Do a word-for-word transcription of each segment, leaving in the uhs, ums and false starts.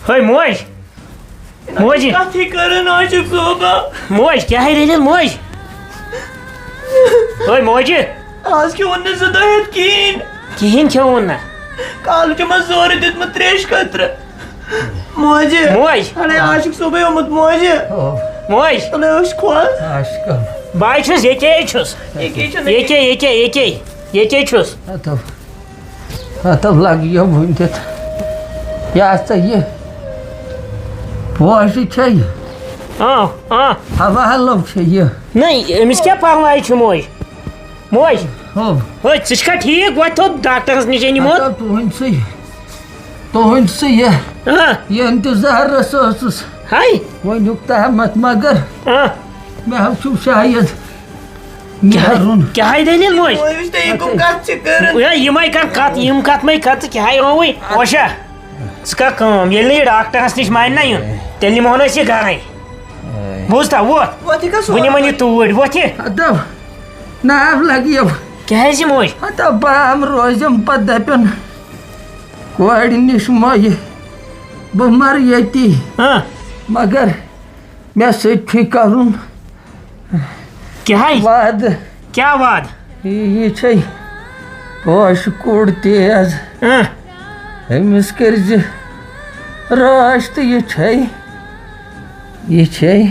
ہے موج، موجی۔ کتھٕے کران عاشق صٲبا۔ موج، کیٛاہ ہے دٔلیٖل موج؟ ہے موجی۔ آز کیٛاہ ووٚن نہٕ زٕ دۄہ ہٮ۪تھ کِہیٖنۍ۔ کِہیٖنۍ کھیوٚوُن نہ۔ کالہٕ چھُ مےٚ زورٕ دیُتمُت ترٛیشہِ خٲطرٕ۔ موجہِ۔ موج۔ اڑے عاشق صٲبے آمُت موجہِ۔ او۔ موج۔ اڑے أچھ کھول۔ عاشق۔ بہٕ چھُس ییٚتے چھُس۔ ییٚکے چھُنہٕ۔ ییٚتے، ییٚتے، ییٚتے، ییٚتے چھُس۔ ہتو، ہتو لگہِ یہِ وُنہِ تہِ۔ یہِ ہسا یہِ پوشہِ چھے۔ آ، آ۔ حوالو چھے یہِ۔ نہ، أمِس کیٛاہ پرواے چھُ موج؟ موج۔ ہو۔ ہے، ژٕ چھکھا ٹھیٖک؟ وۄتھ تھوٚد ڈاکٹرس نِش أنۍ یِمو۔ ہتو تُہنٛد سُے، تُہنٛد سُے یہِ، آ۔ یہِ انتظارس اوسُس۔ ہے۔ وۄنۍ یُک تامتھ مگر آ۔ مےٚ حظ چھُ شاید کیٛاہ، نیرُن۔ کیٛاہ ہے دٔلیٖل موج؟ وۄنۍ وٕچھ تُہۍ یہِ کٕم کتھ چھِ کٔرٕتھ۔ ہے، یِمے کر کتھ، یِم کتھ مے کتھ، ژٕ کیٛاہ ہے ہووٕے؟ پوشا، ژٕ کر کٲم، ییٚلہِ نہٕ یہِ ڈاکٹرس نِش مانہِ نہ یُن، تیٚلہِ نِمہون أسۍ یہِ گرے۔ بوٗزتھا، وۄتھ۔ وۄتھ یہِ کتھ وۄنۍ نِمون یہِ توٗرۍ، وۄتھ یہِ۔ ہتو، ناو لگہِ یَو۔ کیٛازِ موج؟ ہتو بام روزٮ۪م پتہٕ دپن کورِ نِش مۄیہِ، بہٕ مرٕ ییٚتی۔ ہاں۔ مگر مےٚ سۭتۍ چھُے کرُن کیٛاہ ہے؟ وعدٕ۔ کیٛاہ وعدٕ؟ یہِ، یہِ چھے پوشہِ کوٚڑ تیز۔ ہاں۔ أمِس کٔرزِ رٲچھ تہٕ یہِ چھے، یہِ چھے۔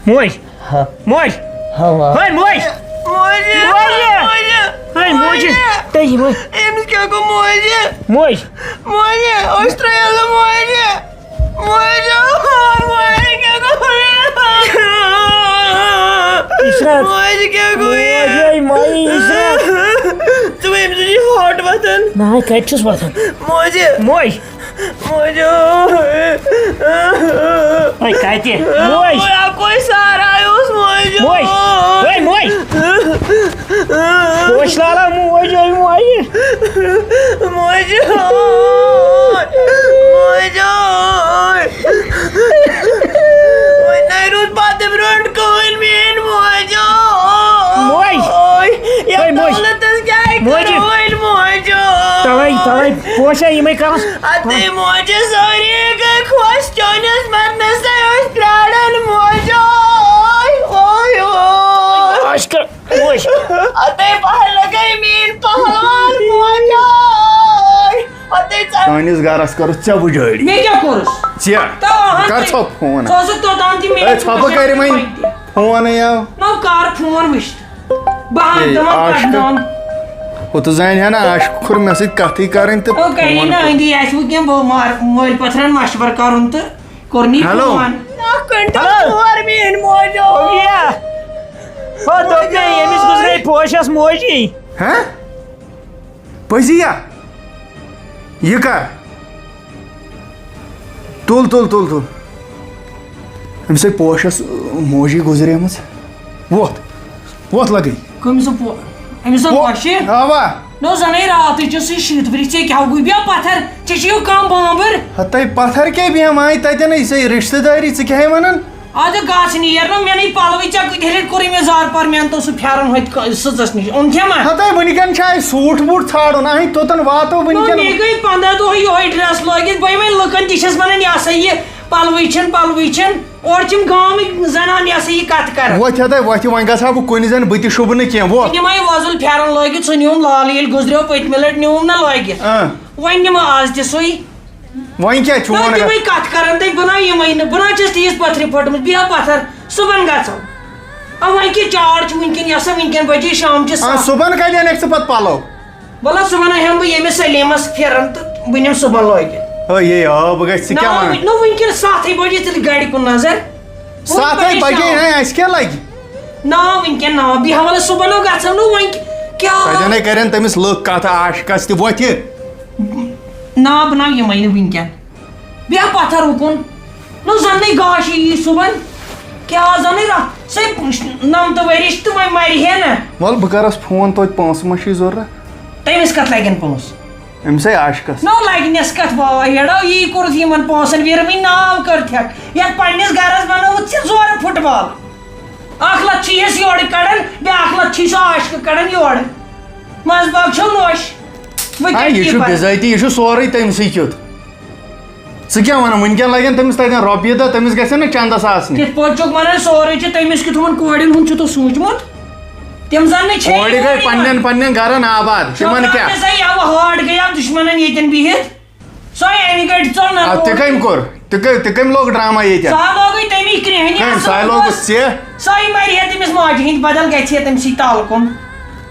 موج۔ ہا۔ موج۔ ہوا۔ ہے موج۔ موجہِ۔ موجہِ۔ موجہِ۔ ہے موجہِ۔ موجہِ۔ تٔتی موج۔ أمِس کیٛاہ گوٚو موجہِ؟ موج۔ موجہِ، أسۍ ترٛٲیِو نہٕ موجہِ۔ موجہِ، موجہِ کیٛاہ گوٚو؟ عشرت۔ موجہِ کیٛاہ گوٚو یہِ؟ موجے مایہِ عشرت۔ ژٕ وۄنۍ أمِس چھُے ہاٹ وۄتھان۔ نہ، کتہِ چھُس وۄتھان؟ موجہِ۔ موج۔ موجو۔ ہے، کتہِ؟ موج۔ اکوے سہارا اوس موجو۔ موج۔ ہے، موج۔ پوش لالا موج، ہے، موج۔ موجو۔ موجو۔ وۄنۍ نَے روٗد پتہٕ برونٛٹھ کٕہٕنۍ میٲنۍ موجو۔ موج۔ یتھ ہے، موج۔ دولتس کیٛاہ موج۔ کَرو وۄنۍ موجو؟ توے، توے۔ پوشا یِمے کرس۔ اَدٕ موجہِ سٲری گٔے خۄش، چٲنِس مرنس تام ٲسۍ پرٛاران موجو۔ اوے، اوے۔ عاشقہ، وٕچھ۔ اَدٕ پہلہٕ گٔے میٲنۍ پہلوان موجو۔ اَدٕ ژٕ سٲنِس گرس کٔرٕتھ ژےٚ وُجٲڑی۔ مےٚ کیٛاہ کوٚرُس؟ ژےٚ؟ تو اہن کر ژٕ۔ ژھۄپ فون۔ ژٕ اوسُکھ توٚتام تہِ مےٚ ہے، ژھۄپہٕ کٔرۍ وۄنۍ۔ وۄنۍ۔ فونٕے آو۔ نو کر فون وٕچھ۔ بہٕ ہا ہے، دِمَن عاشقہ۔ پَکناوَن۔ ہُہ تہٕ زانہِ ہا نہٕ عاشقہٕ کھُر مےٚ سۭتۍ کَتھٕے کَرٕنۍ تہٕ او کَرِ فون نہٕ کَرُن۔ أنٛدی اَسہِ وۄنۍ کینٛہہ، بہٕ مار-، مٲلۍ پَتھرَن مَشوَرٕ کَرُن تہٕ کوٚرنٕے ہیلو۔ فون۔ اَکھ گھنٹہٕ ہیلو۔ ژور میٛٲنۍ موج۔ اویا۔ ہو، دوٚپ مےٚ، ییٚمِس گُزرے پوشَس موجی۔ ہہ؟ پٔزی یا؟ یہِ کَر؟ تُل، تُل، تُل، تُل۔ أمِس ہے پوشَس، ٲ، موجی گُزریمٕژ۔ وۄتھ، وۄتھ لَگٕے۔ کٔمِس پو-، أمِس ہا پو-، پوشہِ؟ اَوا۔ نہ زَنَے راتٕے چھُ سُہ شیٖتھ ؤری، ژےٚ کیٛاہ گوٚو بیٚیہِ پَتھر؟ ژےٚ چھِ یہِ کَم بامبٕر۔ ہَتَے پَتھر کیٛاہ بیٚہمہٕ آے تَتٮ۪ن، یہِ چھےٚ رِشتہٕ دٲری، ژٕ کیٛاہ ہے وَنان؟ اَدٕ گژھ نیر نہ، مےٚ نٕے پَلوٕے، ژےٚ کۭتہِ لَٹہِ کوٚرُے مےٚ زارٕ پار، مےٚ اَنتو سُہ پھٮ۪رَن ہوٚتہِ ک-، سٕژَس نِش، اوٚن کھےٚ ما؟ ہَتَے وٕنکٮ۪ن چھُ اَسہِ سوٗٹ بوٗٹ ژھانٛڈُن، اَہَے توٚتَن واتو نہ، وٕنکٮ۪ن۔ مےٚ گٔے پنٛداہ دۄہ یِہوٚے ڈرٛٮ۪س لٲگِتھ، بہٕ یِمَے لُکَن تہِ چھَس وَنان، یہِ ہسا یہِ پَلوٕے چھَنہٕ، پَلوٕے چھَنہٕ، اورٕ چھِم گامٕکۍ زَنان یہِ ہسا یہِ کَتھٕ کَران۔ وۄتھ ہَتَے، وۄتھِ، وۄنۍ گژھٕ ہا بہٕ کُنہِ زَن، بہٕ تہِ شوٗبہٕ نہٕ کینٛہہ، وۄتھ۔ یِمَے وۄزُل پھٮ۪رَن لٲگِتھ، سُہ نیوٗم لال ییٚلہِ گُزریو پٔتمہِ لَٹہِ، نیوٗم نہ لٲگِتھ۔ اۭں۔ وۄنۍ نِمہٕ آز تہِ سُے۔ وۄنۍ کیٛاہ چھُ نہ، وۄنۍ تِمَے کَتھٕ کَران تُہۍ، بہٕ نہ یِمَے نہٕ، بہٕ نہ چھَس تیٖژ پٔتھرِ پھٔٹمٕژ، بیٚہہ پَتھر، صُبحن گژھو۔ آ، وۄنۍ کیٛاہ چاڑ چھُ وٕنکٮ۪ن، یۄسہٕ وٕنکٮ۪ن بَجے شام چہِ آ، سَتھ۔ صُبحن کَتہِ اَنَکھ ژٕ پَتہٕ پَلو؟ وَلہٕ صُبحن ہٮ۪مہٕ بہٕ ییٚمِس سلیٖمَس پھِرَن تہٕ بہٕ نِمہٕ صُبحن لٲگِتھ۔ ہے، یے آو، بہٕ گژھِ، ژٕ نہ، کیٛاہ وَنان؟ نہ، وٕنکٮ۪ن سَتھٕے بَجے، ژٕ دِ گَرِ کُن نظر۔ وۄنۍ سَتھَے پَرے بَجے، شام۔ ہے، اَسہِ کیٛاہ لَگہِ؟ نا، وٕنکٮ۪ن نا، بیٚہہ وَلہٕ صُبحن گژھو نہٕ وۄنۍ کیٛاہ؟ تَتٮ۪نَے کَرن تٔمِس لُکھ کَتھ عاشقَس تہِ وۄتھِ۔ نا، بہٕ نہ یِمَے نہٕ وٕنکٮ۪ن۔ بیٚہہ پَتھر اُکُن۔ نہ زَنٕے گاش یی صُبحن۔ کیٛاہ زَنٕے رَ-، سُے نَمتہٕ ؤرِش تہٕ وۄنۍ مَرِ ہے نہ۔ وَلہٕ بہٕ کَرَس فون توتہِ، پونٛسہٕ ما چھُے ضوٚرَتھ؟ تٔمِس کَتھ لَگن پونٛسہٕ؟ أمِس ہے عاشقَس۔ نو لَگنَس کَتھ واے، یڑو یی کوٚرُتھ یِمَن پونٛسَن ویٖرمٕے ناو کٔرتھَکھ۔ یَتھ پنٛنِس گَرَس بَنووُتھ ژےٚ زورٕ فُٹ بال۔ اَکھ لَتھ چھِ یَس یورٕ کَڑان، بیٛاکھ لَتھ چھِ سُہ عاشقہٕ کَڑان یورٕ۔ منٛزباگ چھو نوٚش۔ وۄنۍ آ، کیٛاہ یہِ چھُ کیٖپَر؟ بِذٲتی، یہِ چھُ سورُے تٔمۍ سٕے کیُتھ۔ ژٕ کیٛاہ وَنان؟ وٕنکٮ۪ن لَگن تٔمِس تَتٮ۪ن رۄپیہِ دَہ، تٔمِس گژھن نہٕ چَندَس آسنہِ۔ کِتھ پٲٹھۍ چھُکھ وَنان سورُے چھُ تٔمِس کیُتھ یِمَن کورٮ۪ن ہُنٛد چھُ تۄہہِ سوٗنٛچمُت؟ تِم زَن نہٕ چھے کورِ گٔے کورِ پنٛنٮ۪ن یِوان۔ پنٛنٮ۪ن گَرَن آباد، تِمَن کیٛاہ؟ ژےٚ یَوٕ ہٲٹ گٔیاو دُشمَنَن ییٚتٮ۪ن بِہِتھ۔ سۄے اَمہِ گٔٹۍ ژوٚل نہ اَدٕ تہِ روڈ۔ کٔمۍ کوٚر؟ تہِ کٔمۍ، تہِ کٔمۍ لوگ ڈرٛاما ییٚتٮ۪ن؟ سُہ ہا لوگُے تَمی کرٛیٚہنہِ کٔمۍ؟ اَصٕل سُہ ہا لوگُس پٲٹھۍ۔ ژےٚ۔ سۄے مَرِ ہے تٔمِس ماجہِ ہِنٛدِ بدل، گژھِ ہے تٔمۍ سٕے تَل کُن۔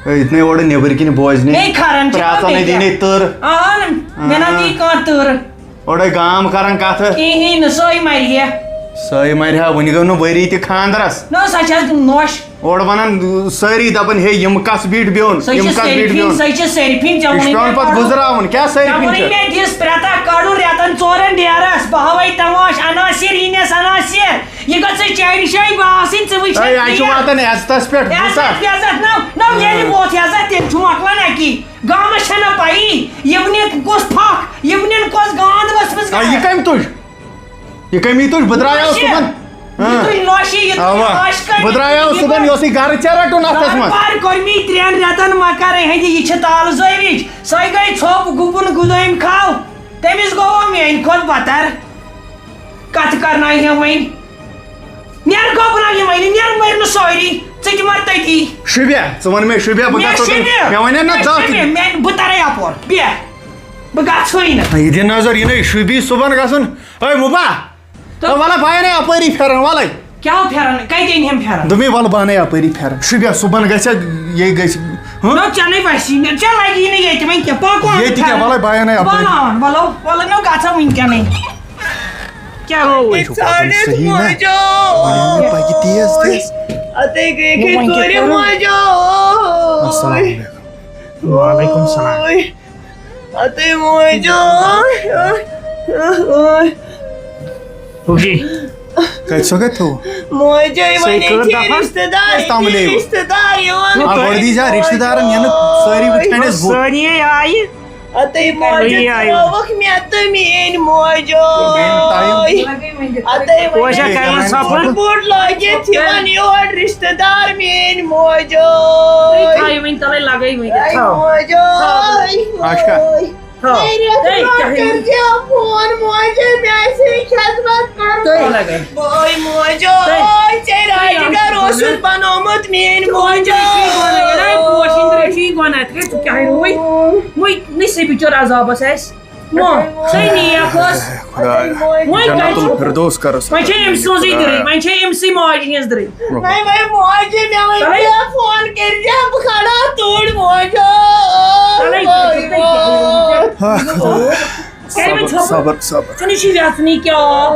ہے، یہِ تہِ نے اورٕ نیٚبٕرۍ کِنۍ بوزنہِ۔ ہے، کھران چھِ پرٛاژَن کَمٕے نے دی کیٛاہ؟ نے تٔر۔ اَہَن، مےٚ نہ ہاں۔ دی کانٛہہ تٔر۔ اورے گام کران کتھٕ۔ کِہیٖنۍ نہٕ، سۄے مَرِ ہے۔ سۄے مَرِ ہا، وُنہِ گوٚو نہٕ ؤری تہِ خاندرس۔ نہ، سۄ چھَس نۄش۔ اورٕ وَنان سٲری دَپان، "ہے، یِم کَس بیٖٹھۍ بیوٚن، سۄ یِم چھِ کَس بیٖٹھۍ سٲرفِنۍ، بیوٚن؟" سۄ چھِ سٲرفِنۍ، ژےٚ یہِ چھُ ووٚنُے پٮ۪وان مےٚ پَتہٕ کَرُن۔ گُزراوُن، کیٛاہ ژےٚ سٲرفِنۍ ووٚنُے چھِ؟ مےٚ دِس پرٛٮ۪تھ اَکھ کَڑُن رٮ۪تَن ژورَن ڈیرَس، بہٕ ہاوَے تماش، عناصر یِنَس عناصر۔ یہِ گٔژھٕے چانہِ جایہِ باسٕنۍ، ژٕ وٕچھ ہے، یہِ۔ اَتہِ چھُ واتان عزتَس پٮ۪ٹھ، بوٗزتھا؟ عزت، عزت، نہ، نہ، ییٚلہِ ووت عزت، تیٚلہِ چھُ مۄکلان اَکی۔ گامس چھنہ پَیی، یِمنہِ کُس پھکھ، یِمنٮ۪ن کۄس گانٛد ؤژھمٕژ آ، یہِ گژھِ۔ کٔمۍ تُج؟ یہِ کٔمی تُج؟ بہٕ درٛایاوس نۄشہِ۔ صُبحن۔ یہِ ہاں۔ تُج نۄشہِ، یہِ تُج اوا۔ نۄش کَتہِ؟ بہٕ درٛایاوس یہِ صُبحن، گوٚو یہِ اوسُے گرٕ چرٹ اوٚن اَتھس منٛز۔ بار کٔرمٕتۍ ترٛٮ۪ن رٮ۪تن مہ کر، ہے، یہِ چھِ تالہٕ زٲوِج۔ سۄے گٔے ژھوٚپ، گُپُن گُدٲمۍ کھاو۔ تٔمِس گوٚو میٛانہِ کھۄتہٕ بتر۔ کتھ کرناوِ ہا وۄنۍ۔ نیر گوٚبرا یہِ وۄنۍ، نیر مٔرۍ نہٕ سٲری، ژٕ تہِ مر تٔتی۔ شُبیا، ژٕ وَن مےٚ شُبیا، بہٕ مےٚ گژھو تۄہہِ، شُبہِ، مےٚ وَنیا نہ مےٚ دَہ شُبہِ، تہِ۔ مےٚ، بہٕ ترے اَپور، بیٚہہ، بہٕ گژھوٕے نہٕ۔ یہِ دِ نظر، یہِ نَے شُبی صُبحن گژھُن۔ ہے مُبا، تہٕ ہے وَلہٕ بہٕ اَنے اَپٲری پھٮ۪رن، وَلَے۔ کیٛاہ پھٮ۪رن؟ کَتہِ أنۍ ہَم پھٮ۪رن؟ دوٚپمے وَلہٕ بہٕ اَنے اَپٲری پھٮ۪رن۔ شُبیا صُبحن گژھِ، یہِ گژھِ، ہُہ؟ نہ، ژےٚ نَے وَسی نہٕ، ژےٚ لَگی نہٕ ییٚتہِ وۄنۍ کینٛہہ، پَکھ وَن ییٚتہِ کیٛاہ، پھٮ۪رن۔ وَلَے بہٕ اَنے اَپٲری۔ وَلہٕ اَن، وَلہٕ، وَلہٕ نہ گژھو وٕنکٮ۪نٕے۔ کیٛاہ گوٚو؟ یہِ چھُ واتان ژھانٛڈِتھ صحیح نہ؟ موجو۔ وۄنۍ یِیہِ پَکہِ تیز تیز۔ اَتے گٔیکھٕے وۄنۍ کیٛاہ ژوٗرِ کرو؟ موجو۔ السلام علیکم۔ وعلیکم السلام۔ اوے۔ اَتے موجو۔ اوے۔ اوے۔ کَتہِ سۄ کَتہِ تھوٚو؟ موجے سۄے وَنے کٔر چھِ دَفن۔ رِشتہٕ دار، أسۍ تَمبلے یِوان۔ رِشتہٕ دار یِوان۔ آ، گۄڈٕ دی زِ ہا رِشتہٕ دارَن یِنہٕ سٲری وٕچھَن اَسہِ بُتھ۔ سٲری آیہِ۔ اَتے موجہِ ترٛٲوٕکھ مےٚ تہٕ میٛٲنۍ موجو۔ اَتے وۄنۍ کوشا کران سفر۔ بوٗٹ لٲگِتھ یِوان یور رِشتہٕ دار میٛٲنۍ موجو۔ تھاو وۄنۍ تَلَے لَگَے وۄنۍ۔ اے تھاو۔ موجو۔ تھاو۔ اَچھا۔ تھاو۔ میرے ہے، برونٛہہ کیٛاہ ہے؟ کٔرزِ فون موجے، مےٚ آسہِ خدمت کرُن۔ تُہۍ۔ لَگَے۔ بٲے موجو، تُہۍ۔ ژےٚ تُہۍ۔ راجہِ گَر اوسُتھ بنومُت میٛٲنۍ موجو۔ تُہۍ چھِی گۄناہ، یہِ نَے پوش ہِنٛدرِ چھِی گۄناہ، تِکیٛازِ ژٕ کیٛاہ ہے روٗوٕے؟ وۄنۍ نصیٖب بِچور عذابس آسہِ۔ مہ، سۄے نیک ٲس۔ خدایا، وۄنۍ جنت کَتہِ چھُ؟ الفردوس کَرس وۄنۍ چھے أمۍ سٕنٛزٕے درٕے، وۄنۍ چھے أمۍ سٕے ماجہِ ہِنٛز درٕے۔ وۄنۍ، وۄنۍ موجہِ مےٚ وۄنۍ تَلَے۔ کیٛاہ فون کٔرۍ زِ بہٕ کھڑا توٗرۍ موجو۔ تَلَے۔ ہا، خدایا۔ کَرِ وۄنۍ صبر، ژھۄپہٕ۔ صبر، صبر۔ ژٕ نہٕ چھُے یَژھنٕے کیٛاہ؟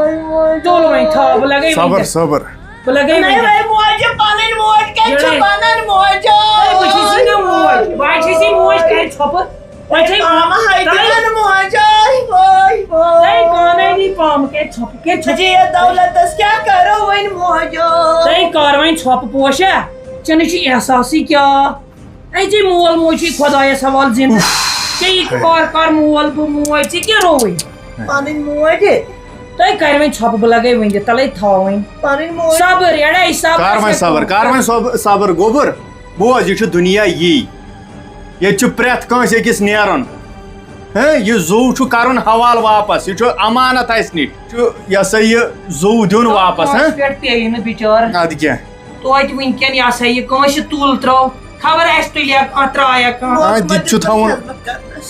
تُل وۄنۍ تھاو، بہٕ لَگَے صبر، وٕنۍکٮ۪س۔ صبر۔ بہٕ لَگَے نَے وٕنۍکٮ۪س۔ وۄنۍ موجہِ پَنٕنۍ موج کَتہِ چھِ یَلَے۔ بَنان موجو؟ ہے، بہٕ چھُے ژٕے نہٕ موج، بہٕ ہا چھُے ژٕے موج، کَرِ ژھۄپہٕ۔ وۄنۍ چھے پامہٕ ہاے تَلَے۔ دِوان موجاے، وای، وای۔ تَے کانَے نی پامہٕ، کیٛاہ ژھۄپہٕ، کیٛاہ ژھۄپہٕ؟ جی، یَتھ دولتس کیٛاہ کرو وۄنۍ موجو؟ تَے کر وۄنۍ ژھۄپہٕ پوشا؟ ژےٚ نہٕ چھُے احساسٕے کیٛاہ؟ اے، ژےٚ مول موج چھُے خۄدایَس حوالہٕ زِندٕ۔ ژےٚ یہِ کار کر مول بہٕ موج، ژےٚ کیٛاہ رووُے؟ پنٕنۍ موج۔ تَے کر وۄنۍ ژھۄپہٕ، بہٕ لگے وٕنہِ تَلَے تھاوٕنۍ۔ پنٕنۍ موج۔ صبر، یَڑے صبر کر وۄنۍ چھےٚ صبر، کانٛہہ۔ کر وۄنۍ صبر، صبر گوٚبُر۔ بوز، یہِ چھُ دُنیا یی۔ ییٚتہِ چھُ پرٛٮ۪تھ کٲنٛسہِ أکِس نیرُن۔ ہے، یہِ زُو چھُ کَرُن حوالہٕ واپس، یہِ چھُ امانت اَسہِ نِش۔ چھُ، یہِ ہسا یہِ زُو دیُن واپس، ہہ؟ پٮ۪ٹھ پیٚیہِ نہٕ بِچارٕ۔ اَدٕ کیٛاہ؟ توتہِ وٕنکٮ۪ن یہِ ہسا یہِ کٲنٛسہِ تُل ترٛٲو، خبر اَسہِ تُلیا کانٛہہ، ترٛایا کانٛہہ۔ آ، تہِ تہِ چھُ تھاوُن۔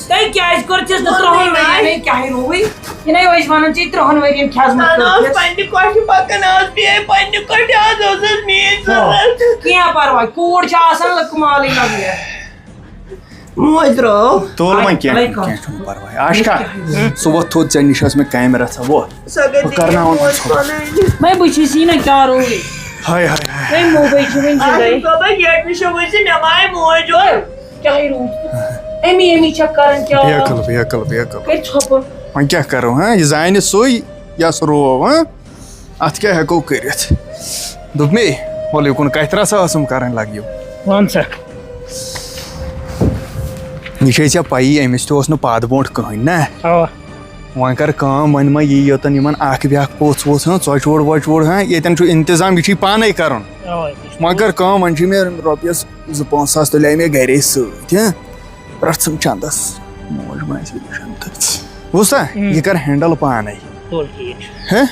تۄہہِ کیٛازِ کٔرٕتھ یہِ ترٛہَن ؤرِین؟ کیٛاہ ہے رووٕے؟ یہِ نَے ٲسۍ وَنان ژےٚ ترٛہَن ؤرِین خدمت نہ، نہ، اوس کٔرٕتھ۔ پننہِ کۄٹھِ پَکان، آز پیٚیہِ پننہِ کۄٹھِ، آز اوسُس میٛٲنۍ ضروٗرت۔ کینٛہہ پَرواے، کوٗر چھِ آسان لٔکہٕ مالٕے لَگٲیِتھ۔ موج درٛاو۔ تُل وۄنۍ کینٛہہ، وۄنۍ کینٛہہ چھُنہٕ پَرواے۔ عاشقہ، ژٕ وۄتھ تھوٚد، ژےٚ نِش ٲس مےٚ کامہِ رَژھا، وۄتھ۔ سۄ گٔے بہٕ کرناوَن وۄنۍ ژٕ۔ پَنٕنۍ۔ وۄنۍ بہٕ چھُس یی نہ کیٛاہ رووٕے۔ ہاے، ہاے، ہاے۔ وۄنۍ موبایل چھِ وۄنۍ زِندَے۔ آصف بابا، ییٚتہِ نِش وٕچھ زِ مےٚ ما آے موج اورٕ۔ کیٛاہ ہے روٗد؟ امی، امی چھےٚ کران کیٛاہ؟ بیکل، بیکل، بیکل۔ کٔرۍ ژھۄپہٕ۔ وۄنۍ کیٛاہ کرو، ہاں؟ یہِ زانہِ سُے، یَس روو، ہاں؟ اَتھ کیٛاہ ہٮ۪کو کٔرِتھ؟ دوٚپ مے، وَلہٕ یہِ کُن کَتھِ رَژھا ٲسٕم کَرٕنۍ لَگیو۔ وَن سا۔ یہِ چھے ژےٚ پَیی، أمِس تہِ اوس نہٕ پَتھ برونٛٹھ کٕہٕنۍ، نہ؟ اَوا۔ وۄنۍ کر کٲم، وۄنۍ ما یی یوتن یِمن اکھ بیاکھ پوٚژھ ووٚژھ، ہاں، ژۄچہِ ووٚڑ وۄچہِ ووٚڑ، ہاں، ییٚتٮ۪ن چھُ انتظام، یہِ چھُے پانے کرُن۔ اَوا، یہِ چھُ وۄنۍ کر کٲم، وۄنۍ چھُ مےٚ رۄپیس زٕ پانٛژھ ساس تُلے مےٚ گرے سۭتۍ، ہاں، پرٛژھُم چندس، موج ما آسہِ وٕچھان تہٕ۔ بوٗزتھا؟ اۭں۔ یہِ کر handle پانے۔ بِلکُل ٹھیٖک چھُ۔ ہہ؟